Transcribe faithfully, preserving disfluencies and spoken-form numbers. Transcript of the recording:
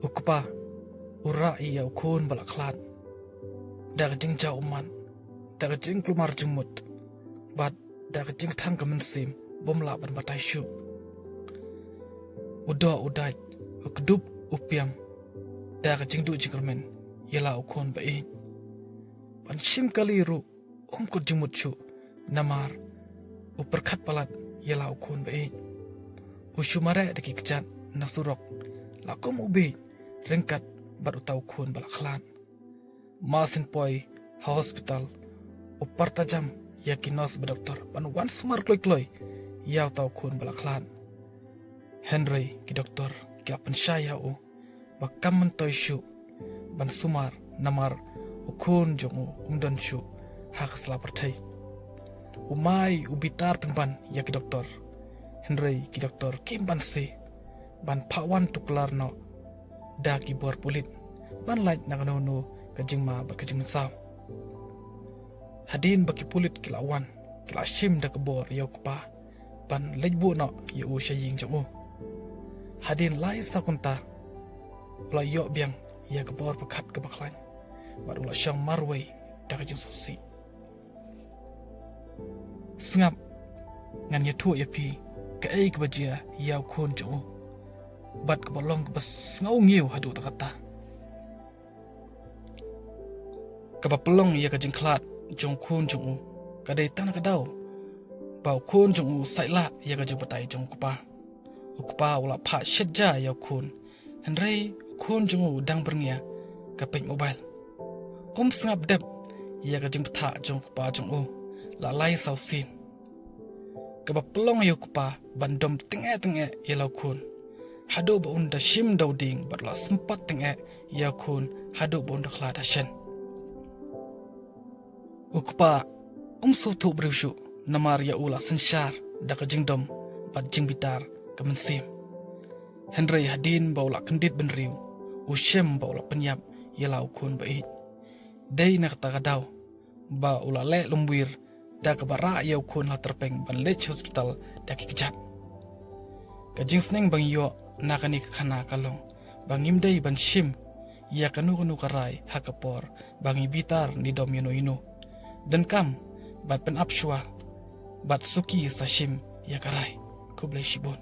U kpa u rah ïa u khun ba la khlad da ka jingjaw ummat, da ka jingkulmar jingmut, bad da ka jingthang ka mynsiem bym lah ban batai shuh. U doh u dait, u kdup u piam da ka jingduh jingkyrmen ïa la u khun ba ïeit. Ban shim kali ruh um kut jingmut shuh, namar u pyrkhat palat ïa la u khun ba ïeit. U shu mareh da ki kjat na surok la kum u bieit ryngkat bad uta u khun ba la khlad. Mar syn poi ha hospital, u pyrta jam ïa ki nurse bad doktor ban wan sumar kloi kloi ïa uta u khun ba la khlad. Hynrei ki doktor ki la pynshai ha u ba kam myntoi shuh ban sumar, namar u khun jong u um don shuh ha ka sla pyrthei. U mai u bitar pynban ïa ki doktor, hynrei ki doktor kim banse ban phah wan tuklar noh da ki bor pulit ban lait na kano kano ka jingma bad ka jingmynsaw. Hadien ba ki pulit ki la wan, ki la shim da ka bor ïa u kpa ban leit buh noh ïa u sha ïing jong u. Hadien lai saw kynta u la ïoh biang ïa ka bor pyrkhat kaba khlaiñ bad u la shong marwei da ka jingsngewsih. Sngap, ngan ïathuh ïa phi kaei kaba jia ïa u khun jong u bad kaba long kaba sngewnguh haduh katta. Kaba pynlong ïa ka jingkhlad jong u khun jong u ka dei tang ka daw ba u khun jong u u sait lah ïa ka jingbatai jong u kpa. U kpa u la phah shet ja ïa u khun, hynrei u khun jong u u dang byrngia ka peit mobile. Um sngap dep ïa ka jingbthah jong u kpa jong u la lai saw sien. Kaba pynlong ïa u kpa ban dom tyngeh tyngeh ïa la u khun, haduh ba un da shim da u dieng bad la sympat tyngeh ïa u khun haduh ba un da khlad ha shen. U kpa um sngewthuh briew shuh, namar ïa u la synshar da ka jingdom bad jingbitar ka mynsiem. Hynrei hadien ba u la kyndit bynriew, u shem ba u la pynïap ïa la u khun ba ïeit. Dei na kata ka daw ba u la leh lymwir da kaba rah ïa u khun ha tyrpeng ban leit sha hospital da ki kjat. Ka jingsneng ba ngi ïoh na kane ka khana ka long ba ngim dei ban shim ïa kano kano ka rai ha ka por ba ngi bitar ne dom ïano ïano. Donkam ban pynap shuwa bad suki sa shim ïa ka rai. Khublei shibun.